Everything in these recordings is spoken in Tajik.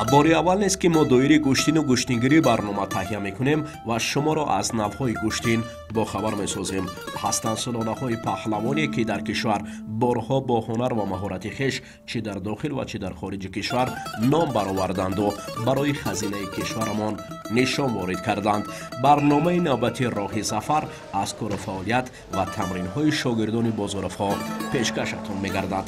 Бори аввал нест, ки мо доири гӯштину гӯштингирӣ барнома таҳия мекунем ва шуморо аз навъҳои гӯштин бохабар месозем. Ҳастанд сулолаҳои паҳлавоне, ки дар кишвар борҳо бо ҳунар ва маҳорати хеш чӣ дар дохил ва чӣ дар хориҷи кишвар ном бароварданду барои хазинаи кишварамон нишон ворид карданд. Барномаи навбати «Роҳи зафар» аз кору фаъолият ва тамринҳои шогирдони Бозоровҳо пешкашатон мегардад.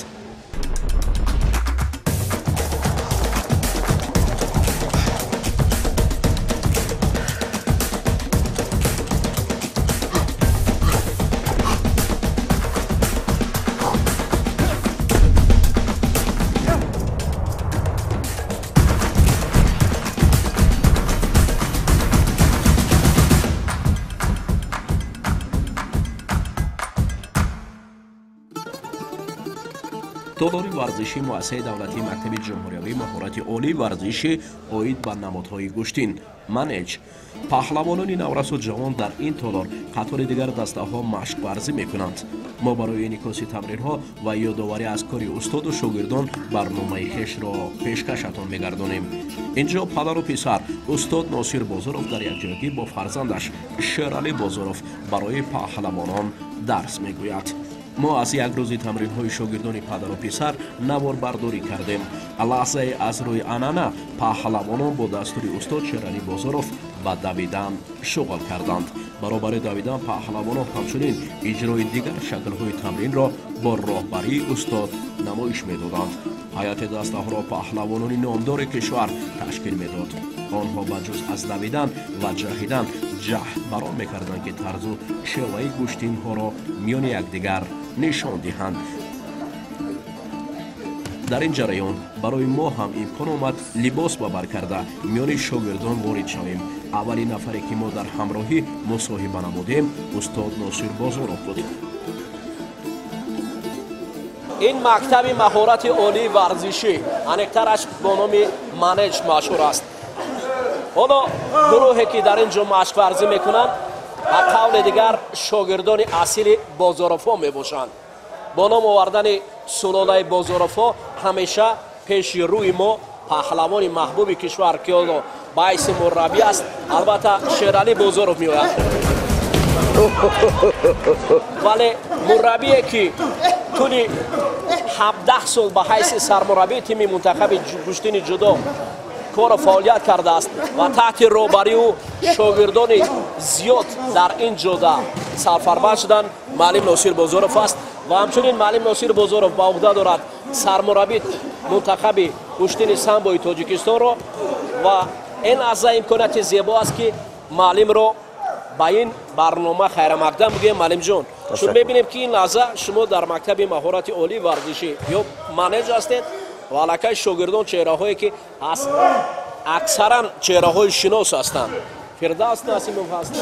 Толори варзишии муассисаи давлатии мактаби ҷумҳуриявии маҳорати олии варзишӣ оид ба намудҳои гӯштин «Манеҷ». Паҳлавонони наврасу ҷавон дар ин толор қатори дигар дастаҳо машқварзӣ мекунанд. Мо барои инъикоси тамринҳо ва ёдоварӣ аз кори устоду шогирдон барномаи хешро пешкашатон мегардонем. Инҷо падару писар, устод Носир Бозоров дар якҷоягӣ бо фарзандаш Шералӣ Бозоров барои паҳлавонон дарс мегӯяд. Мо аз як рӯзи тамринҳои шогирдони падару писар наворбардорӣ кардем. Лаҳзае аз рӯи анъана паҳлавонон бо дастури устод Шералӣ Бозоров ба давидан шуғл карданд. Баробари давидан паҳлавонон ҳамчунин иҷрои дигар шаклҳои тамринро бо роҳбарии устод намоиш медоданд. Ҳайати дастаҳоро паҳлавонони номдори кишвар ташкил медод. Онҳо ба ҷуз аз давидан ва ҷаҳидан ҷаҳд барон мекарданд, ки тарзу шеваи гӯштинҳоро миёни якдигар нишон диҳанд. Дар ин ҷараён барои мо ҳам имкон омад либос ба бар карда миёни шогирдон ворид шавем. Аввалин нафаре, ки мо дар ҳамроҳӣ мусоҳиба намудем, устод Носир Бозоров буд. Ин мактаби маҳорати олии варзишӣ, аниқтараш бо номи «Манеҷ» машҳур аст. Ҳоло гурӯҳе, ки дар ин ҷо машқварзӣ мекунанд, ба қавли дигар шогирдони асили Бозоровҳо мебошанд. Бо ном овардани сулолаи Бозоровҳо ҳамеша пеши рӯи мо паҳлавони маҳбуби кишвар, ки ҳоло ба ҳайси мураббӣ аст, албатта, Шералӣ Бозоров меояд. Вале мураббие, ки тӯли 17 сол ба ҳайси сармураббии тими мунтахаби гӯштини ҷудо кору фаъолият кардааст ва таҳти роҳбарии ӯ шогирдони зиёд дар ин ҷода сарфарбанд шуданд, муаллим Носир Бозоров аст. Ва ҳамчунин муаллим Носир Бозоров ба уҳда дорад сармураббии мунтахаби гӯштини самбои Тоҷикистонро ва ин лаҳза имконияти зебо аст, ки муаллимро ба ин барнома хайрамақдам бигӯем. Муаллимҷон, чун мебинем, ки ин лаҳза шумо дар мактаби маҳорати олии варзишӣ ё «Манеҷ» ҳастед ва аллакай шогирдон чеҳраҳое, ки аз аксаран чеҳраҳои шинос ҳастанд: Фирдавс Насимов ҳаст,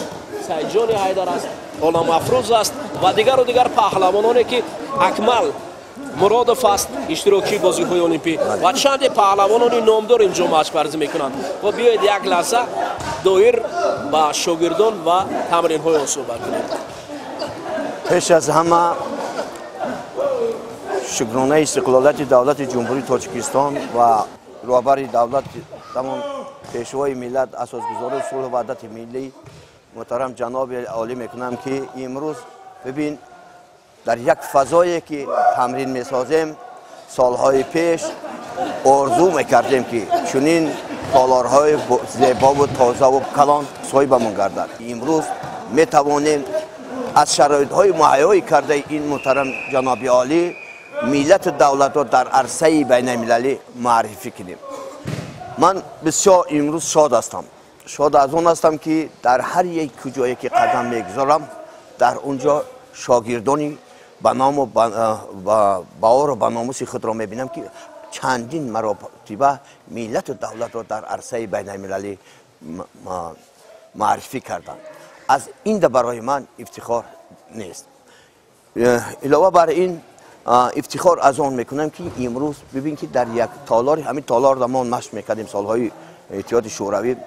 Сайҷони Ҳайдар аст, Оламафрӯз аст ва дигару дигар паҳлавононе, ки Акмал Муродов аст, иштирокчии бозиҳои олимпӣ, ва чанде паҳлавонони номдор инҷо машқварзӣ мекунанд. Ва биёед, як лаҳза доир ба шогирдон ва тамринҳои он суҳбат кунем. Пеш аз ҳама шукронаи истиқлолияти давлати Ҷумҳурии Тоҷикистон ва роҳбари давлат, тамом пешвои миллат, асосгузори сулҳу ваҳдати миллӣ, муҳтарам ҷаноби олӣ мекунам, ки имрӯз бибин, дар як фазое ки тамрин месозем. Солҳои пеш орзу мекардем, ки чунин толорҳои зебову тозаву калон соҳибамон гардад. Имрӯз метавонем аз шароитҳои муҳайёи кардаи ин муҳтарам ҷаноби олӣ миллату давлатро дар арсаи байналмилалӣ муаррифӣ кунем. Ман бисёр имрӯз шод ҳастам. Шод аз он ҳастам, ки дар ҳар як куҷое ки қадам мегузорам, дар он ҷо шогирдони ба ному баору ба номуси худро мебинам, ки чандин маротиба миллату давлатро дар арсаи байналмилалӣ муаррифӣ карданд. Аз инда барои ман ифтихор нест. Илова бар ин, ифтихор аз он мекунам, ки имрӯз бибин, ки дар як толори ҳамин толор мо машқ мекардем солҳои Иттиҳоди Шӯравӣ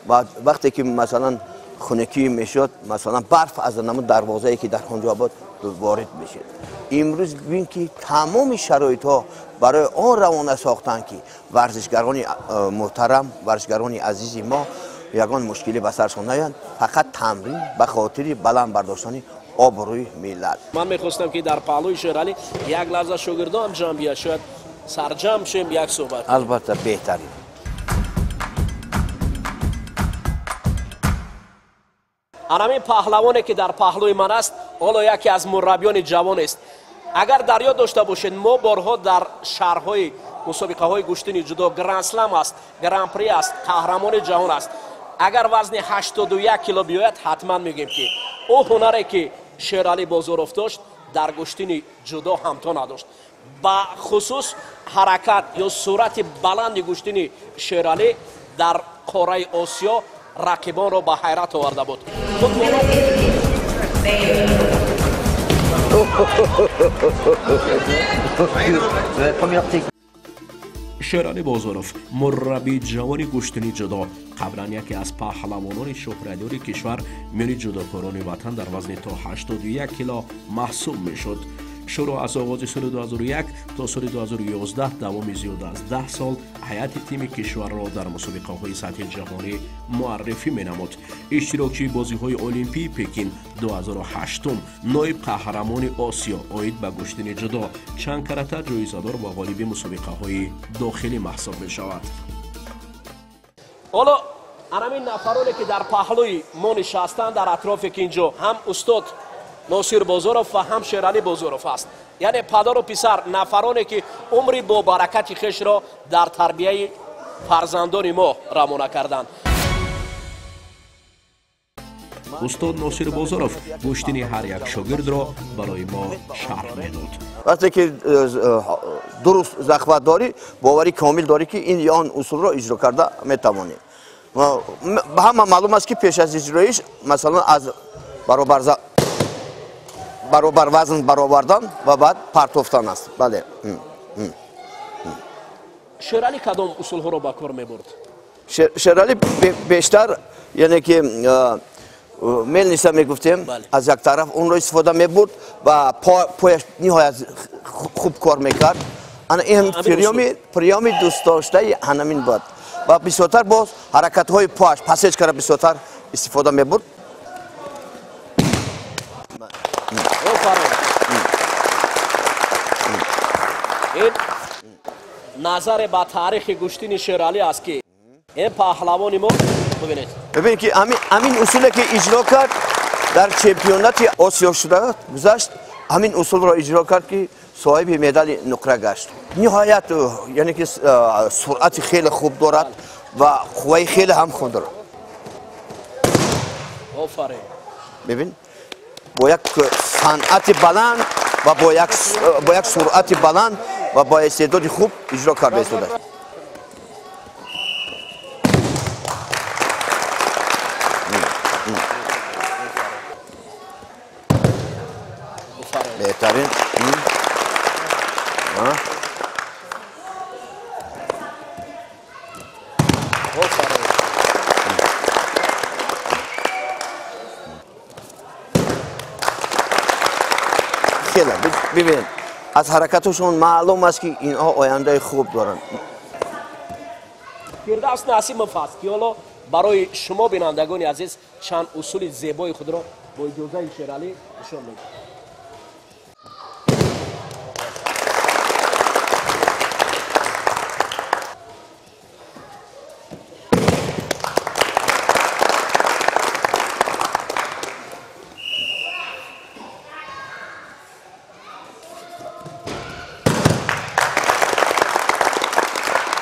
ва вақте ки масалан хунукӣ мешуд, масалан барф аз ҳамон дарвозае ки дар онҷо буд ворид мешуд. Имрӯз бибин ки тамоми шароитҳо барои он равона сохтанд ки варзишгарони муҳтарам, варзишгарони азизи мо ягон мушкилӣ ба саршон наоянд, фақат тамрин ба хотири баланд бардоштани обрӯи миллат. Ман мехостам ки дар паҳлӯи Шералӣ як лаҳза шогирдон ҷамъ биёяд, шояд сарҷамъ шем, як суҳбат. Албатта, беҳтарин. Анамин паҳлавоне ки дар паҳлӯи ман аст, ҳоло яке аз мураббиёни ҷавон аст. Агар дар ёд дошта бошед, мо борҳо дар шаҳрҳои мусобиқаҳои гӯштини ҷудо, гранд-слам аст, гран-при аст, қаҳрамони ҷаҳон аст. Агар вазни 81 кило биёяд, ҳатман мегӯем ки ӯ ҳунаре ки Шералӣ Бозоров дошт, дар гӯштини ҷудо ҳамто надошт. Ба хусус ҳаракат ё суръати баланди гӯштини Шералӣ дар қораи Осиё рақибонро ба ҳайрат оварда буд. Шералӣ Бозоров, мураббии ҷавони гӯштини ҷудо, қаблан яке аз паҳлавонони шӯҳратёри кишвар миёни ҷудокорони ватан дар вазни то 81 кило маҳсуб мешуд. Шурӯъ аз оғози соли 2001 то соли 2011 давоми зиёда аз 10 сол ҳайати тими кишварро дар мусобиқаҳои сатҳи ҷаҳонӣ муаррифӣ менамуд. Иштирокчии бозиҳои Олимпии Пекин 2008, ноиб қаҳрамони Осиё оид ба гӯштини ҷудо, чанд карата ҷоизадор ва ғолиби мусобиқаҳои дохилӣ маҳсуб мешавад. Ҳоло анамин нафароне ки дар паҳлӯи мо нишастанд, дар атрофе ки инҷо ҳам устод Носир Бозоров ва ҳам Шералӣ Бозоров аст, яъне падару писар, нафароне ки умри бо баракати хешро дар тарбияи фарзандони мо равона карданд. Устод Носир Бозоров гӯштини ҳар як шогирдро барои мо шарҳ медод. Вақте ки дуруст захват дорӣ, боварӣ комил дорӣ ки ин ё он усулро иҷро карда метавонӣ. Ба ҳама маълум аст ки пеш аз иҷроиш, масалан, аз баробар вазн баровардан ва баъд партофтан аст. Бале. Шералӣ кадом усулҳоро ба кор мебурд? Шералӣ бештар, яъне ки мелниса мегуфтем, аз як тараф онро истифода мебурд ва пояш ниҳоят хуб кор мекард. Ана ин приёми дӯстдоштаи ҳанамин буд ва бисёртар боз ҳаракатҳои пояш пасечкара бисёртар истифода мебурд. Ин назаре ба таърихи гӯштини Шералӣ аст ки ин паҳлавони мо бибинед. Бибинед ки ҳамин усуле ки иҷро кард дар чемпионати Осиё шуда гузашт, ҳамин усулро иҷро кард ки соҳиби медали нуқра гашт. Ниҳоят, яъне ки суръати хеле хуб дорад ва қувваи хеле ҳам хуб дорад. Офарин. Бибин, бо як санъати баланд ва бо як суръати баланд ва бо истеъдоди хуб иҷро карда истодааст. Беҳтарин. Хеле бибинед, аз ҳаракаташон маълум аст ки инҳо ояндаи хуб доранд. Фирдавс Насимов аст ки ҳоло барои шумо бинандагони азиз чанд усули зебои худро бо иҷозаи Шералӣ нишон медиҳад.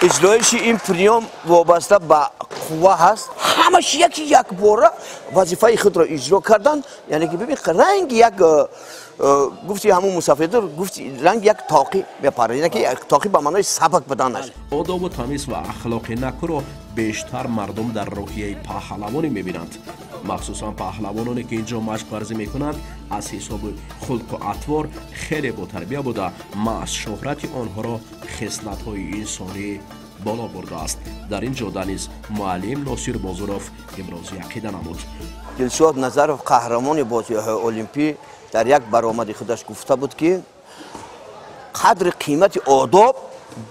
Иҷроиши ин приём вобаста ба қувва ҳаст. Ҳамаш яки якбора вазифаи худро иҷро кардан, яъне ки бибин, ранги як гуфти ҳамун мусафидур гуфти ранги як тоқӣ мепарад, яъне ки тоқӣ ба маънои сабак буданаш. Одобу тамиз ва ахлоқи накӯро бештар мардум дар рӯҳияи паҳлавонӣ мебинанд. Махсусан паҳлавононе ки инҷо машқварзӣ мекунанд, аз ҳисоби хулқу атвор хеле ботарбия буда, маъз шӯҳрати онҳоро хислатҳои инсонӣ боло бурдааст. Дар ин ҷода низ муаллим Носир Бозуров ибрози ақида намуд. Дилшод Назаров, қаҳрамони бозиҳои олимпӣ, дар як баромади худаш гуфта буд, ки қадри қимати одоб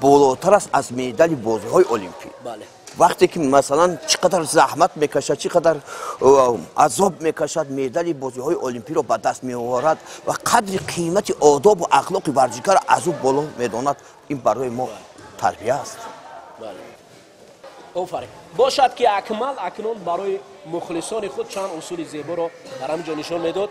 болотар аст аз медали бозиҳои олимпӣ. Вақте ки масалан чӣ қадар заҳмат мекашад, чӣ қадар азоб мекашад, медали бозиҳои олимпиро ба даст меоварад ва қадри қимати одобу ахлоқи варзишгарро аз ӯ боло медонад, ин барои мо тарбия аст. Офарин. Бошад ки Акмал акнун барои мухлисони худ чанд усули зеборо дар ҳамин ҷо нишон медод.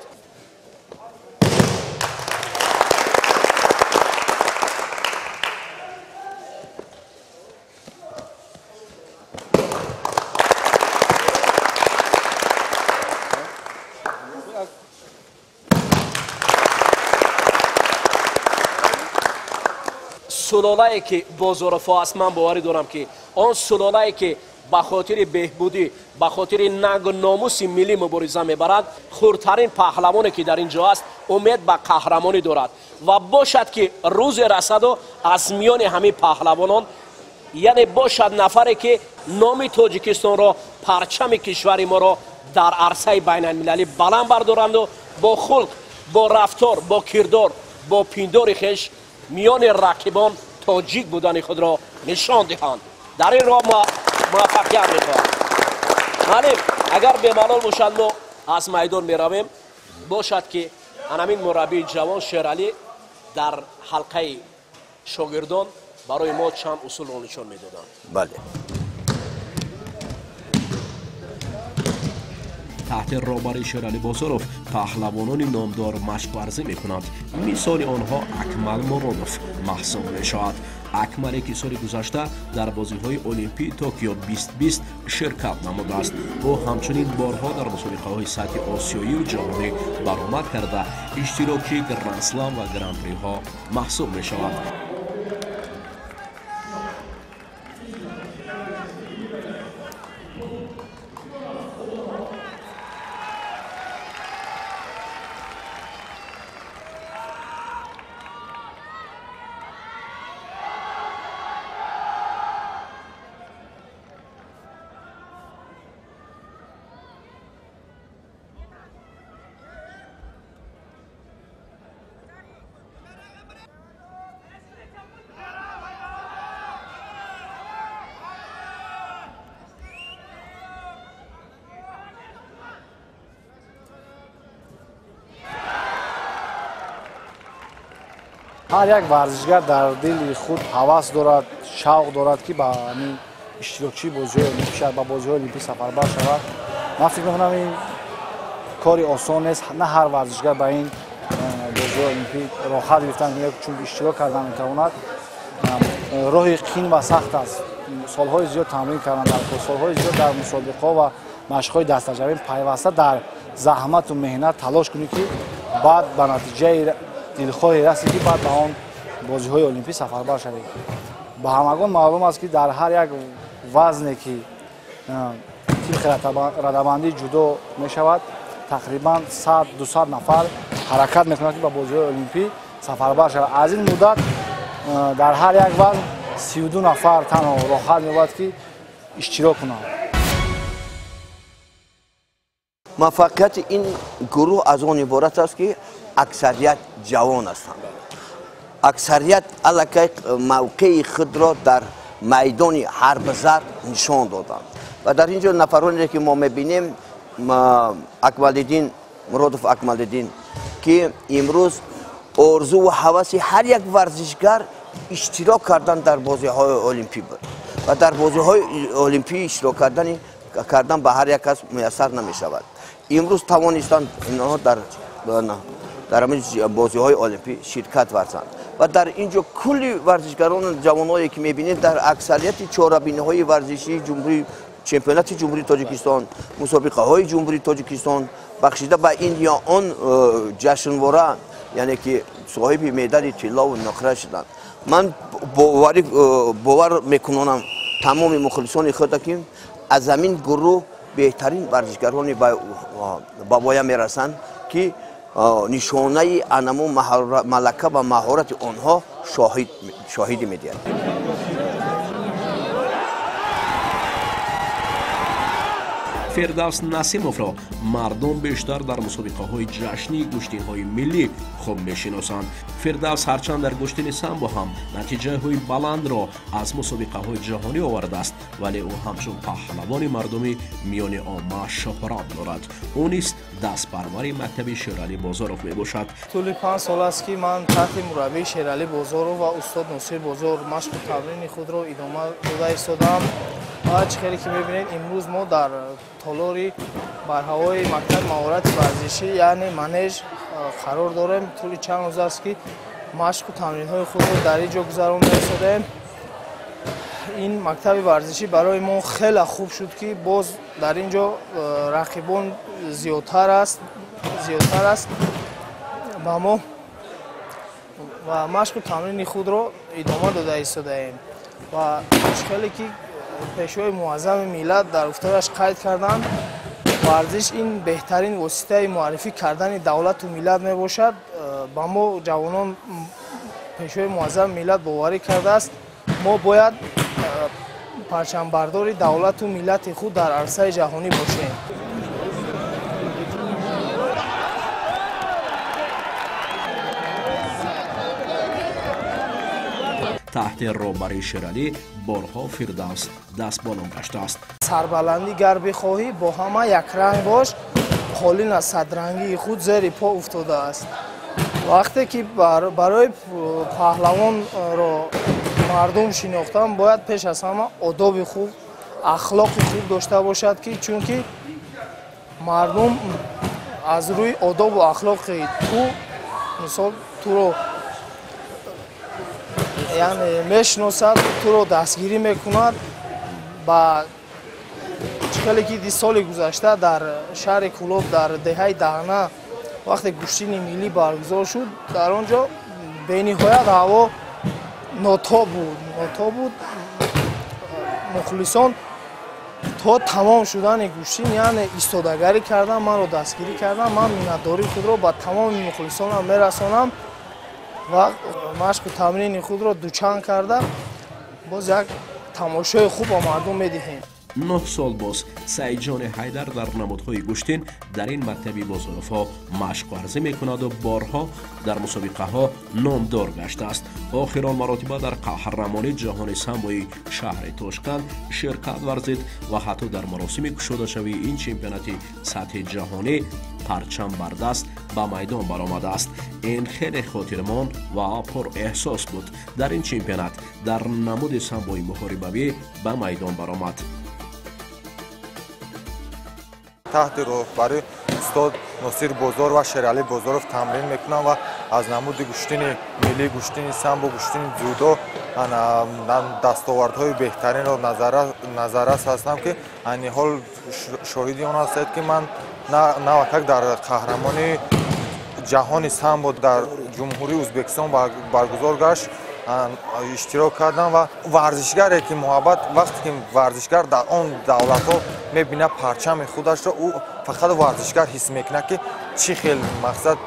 Сулолае ки Бозоровҳо аст, ман боварӣ дорам, ки он сулолае ки ба хотири беҳбудӣ, ба хотири нангу номуси миллӣ мубориза мебарад, хурдтарин паҳлавоне ки дар ин ҷо аст, умед ба қаҳрамонӣ дорад ва бошад ки рӯзе расаду аз миёни ҳамин паҳлавонон, яъне бошад нафаре ки номи Тоҷикистонро, парчами кишвари моро дар арсаи байналмилалӣ баланд бардоранду бо хулқ, бо рафтор, бо кирдор, бо пиндори хеш миёни рақибон тоҷик будани худро нишон диҳанд. Дар ин роҳ муваффақият мехоҳам. Муаллим, агар бемалол бошад, мо аз майдон меравем. Бошад ки анамин мураббии ҷавон Шералӣ дар ҳалқаи шогирдон барои мо чанд усулро нишон медоданд. Бале. Таҳти роҳбари Шералӣ Бозоров паҳлавонони номдор машқварзӣ мекунанд. Мисоли онҳо Акмал Муродов маҳсуб мешавад. Акмале ки соли гузашта дар бозиҳои олимпии Токио 2020 ширкат намудааст. Ӯ ҳамчунин борҳо дар мусобиқаҳои сатҳи осиёию ҷаҳонӣ баромад карда, иштирокчии гранд-слам ва гран-приҳо маҳсуб мешавад. Ҳар як варзишгар дар дили худ ҳавас дорад, шавқ дорад, ки ба ҳамин иштирокчии бозиҳои олимпӣ шавад, ба бозиҳои олимпӣ сафарбар шавад. Ман фикр мекунам, ин кори осон нест. На ҳар варзишгар ба ин бозиҳои олимпӣ роҳат гирифтан, чун иштирок кардан метавонад. Роҳи қин ва сахт аст. Солҳои зиёд тамрин кардан дар кор, солҳои зиёд дар мусобиқаҳо ва машқҳои дастаҷамъӣ пайваста дар заҳмату меҳнат талош кунӣ, ки баъд ба натиҷаи дилхоҳе расӣ, ки баъд ба он бозиҳои олимпӣ сафарбар шавед. Ба ҳамагон маълум аст, ки дар ҳар як вазне ки тибқи радабандӣ ҷудо мешавад, тақрибан 100-200 нафар ҳаракат мекунад, ки ба бозиҳои олимпӣ сафарбар шавад. Аз ин муддат дар ҳар як вазн 32 нафар танҳо роҳат меёбад, ки иштирок кунанд. Муваффақияти ин гурӯҳ аз он иборат аст, ки аксарият ҷавон ҳастанд. Аксарият аллакай мавқеи худро дар майдони ҳарбзар нишон доданд. Ва дар ин ҷо нафароне ки мо мебинем, Акмалиддин Муродов, Акмалиддин, ки имрӯз орзуву ҳаваси ҳар як варзишгар иштирок кардан дар бозиҳои олимпӣ буд ва дар бозиҳои олимпӣ иштирок кардан ба ҳар як кас муяссар намешавад. Имрӯз тавонистанд инҳо дар ҳамин бозиҳои олимпӣ ширкат варзанд ва дар ин ҷо кулли варзишгарону ҷавоное ки мебинед, дар аксарияти чорабиниҳои варзишии ҷумҳурии, чемпионати Ҷумҳурии Тоҷикистон, мусобиқаҳои Ҷумҳурии Тоҷикистон бахшида ба ин ё он ҷашнвора, яъне ки соҳиби медали тиллову нуқра шуданд. Ман бовар мекунонам тамоми мухлисони худро, ки аз ҳамин гурӯҳ беҳтарин варзишгарони ба воя мерасанд, ки нишонаи анаму малака ва маҳорати онҳо шоҳидӣ медиҳад. Фирдавс Насимовро мардум бештар дар мусобиқаҳои ҷашнии гӯштинҳои миллӣ хуб мешиносанд. Фирдавс ҳарчанд дар гӯштини самбо ҳам натиҷаҳои баландро аз мусобиқаҳои ҷаҳонӣ овардааст, вале ӯ ҳамчун паҳлавони мардумӣ миёни омма шӯҳрат дорад. Ӯ низ дастпарвари мактаби Шералӣ Бозоров мебошад. Тӯли 5 сол аст, ки ман таҳти мураббии Шералӣ Бозоров ва устод Носир Бозоров машқу тамрини худро идома дода истодаам. Ва чӣ хеле ки мебинед, имрӯз мо дар толори барҳавои мактаби маҳорати варзишӣ, яъне манеж қарор дорем. Тӯли чанд рӯз аст, ки машқу тамринҳои худро дар ин ҷо гузаронда истодаем. Ин мактаби варзишӣ барои мо хеле хуб шуд, ки боз дар ин ҷо рақибон зиёдтар аст ба мо ва машқу тамрини худро идома дода истодаем. Ва чӣ хеле ки пешвои муаззами миллат дар гуфтораш қайд карданд, варзиш ин беҳтарин воситаи муаррифӣ кардани давлату миллат мебошад. Ба мо ҷавонон пешвои муаззами миллат боварӣ кардааст, мо бояд парчамбардори давлату миллати худ дар арсаи ҷаҳонӣ бошем. Таҳти роҳбарии Шералӣ борҳо Фирдавс дастболон гаштааст. Сарбаландӣ гар бихоҳӣ, бо ҳама якранг бош, қолин аз садрангии худ зери по уфтодааст. Вақте ки барои паҳлавонро мардум шинохтан, бояд пеш аз ҳама одоби хуб, ахлоқи хуб дошта бошад, ки чунки мардум аз рӯи одобу ахлоқи ту, мисол, туро яъне мешиносад, туро дастгирӣ мекунад. Ба чӣ хеле ки соли гузашта дар шаҳри Кӯлоб, дар деҳаи Даҳна, вақте гӯштини миллӣ баргузор шуд, дар он ҷо бениҳоят ҳаво нотоб буд. Мухлисон то тамом шудани гӯштин, яъне истодагарӣ карданд, манро дастгирӣ карданд. Ман миннатдории худро ба тамоми мухлисонам мерасонам ва машқу тамрини худро дучанд карда боз як тамошои хуб ба мардум медиҳем. 9 сол боз Саидҷони Ҳайдар дар намудҳои гӯштин дар ин мактаби Бозоровҳо машқварзӣ мекунаду борҳо дар мусобиқаҳо номдор гаштааст. Охирон маротиба дар қаҳрамонии ҷаҳони самбои шаҳри Тошканд ширкат варзид ва ҳатто дар маросими кушодашавии ин чемпионати сатҳи ҷаҳонӣ парчам бар даст ба майдон баромадааст. Ин хеле хотирмон ва пурэҳсос буд. Дар ин чемпионат дар намуди самбои муҳорибавӣ ба майдон баромад. Таҳти роҳбарии устод Носир Бозоров ва Шералӣ Бозоров тамрин мекунам ва аз намуди гӯштини миллӣ, гӯштини самбо, гӯштини дзюдо дастовардҳои беҳтаринро назаррас ҳастам, ки айни ҳол шоҳиди он ҳастед, ки ман навакак дар қаҳрамони ҷаҳони самбо дар Ҷумҳурии Ӯзбекистон баргузор гашт иштирок кардам. Ва варзишгаре ки муҳаббат, вақте ки варзишгар дар он давлатҳо мебинад парчами худашро, ӯ фақат варзишгар ҳис мекунад, ки чӣ хел мақсад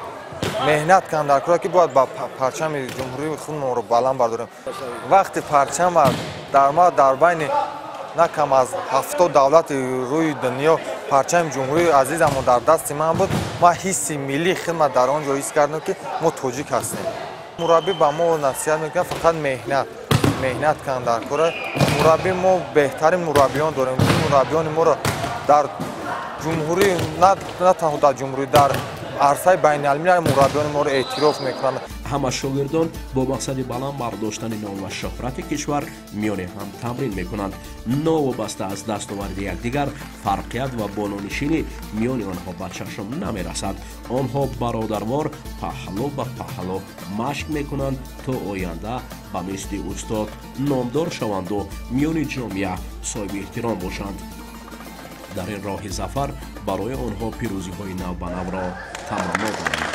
меҳнат кунад дар кора, ки бояд ба парчами ҷумҳурии худмонро баланд бардорем. Вақте парчам дар байни на кам аз 70 давлати рӯи дунё парчами ҷумҳурии азизамон дар дасти ман буд, ман ҳисси миллии хидмат дар он ҷо ҳис кардам, ки мо тоҷик ҳастем. Мураббӣ ба мо насиҳат мекунад фақат меҳнат кунад дар кора. Мураббӣ мо беҳтарин мураббиён дорем. Мураббиёни моро дар ҷумҳурӣ, на танҳо дар ҷумҳурӣ, дар арсаи байналмилал мураббиёни моро эътироф мекунанд. Ҳама шогирдон бо мақсади баланд бардоштани ном ва шӯҳрати кишвар миёни ҳам тамрин мекунанд. Новобаста аз дастоварди якдигар, фарқият ва болонишинӣ миёни онҳо ба чашм намерасад. Онҳо бародарвор паҳлӯ ба паҳлӯ машқ мекунанд, то оянда ба мисли устод номдор шаванду миёни ҷомеа соҳиби эҳтиром бошанд. Дар ин роҳи зафар барои онҳо пирӯзиҳои навбанавро таманно доранд.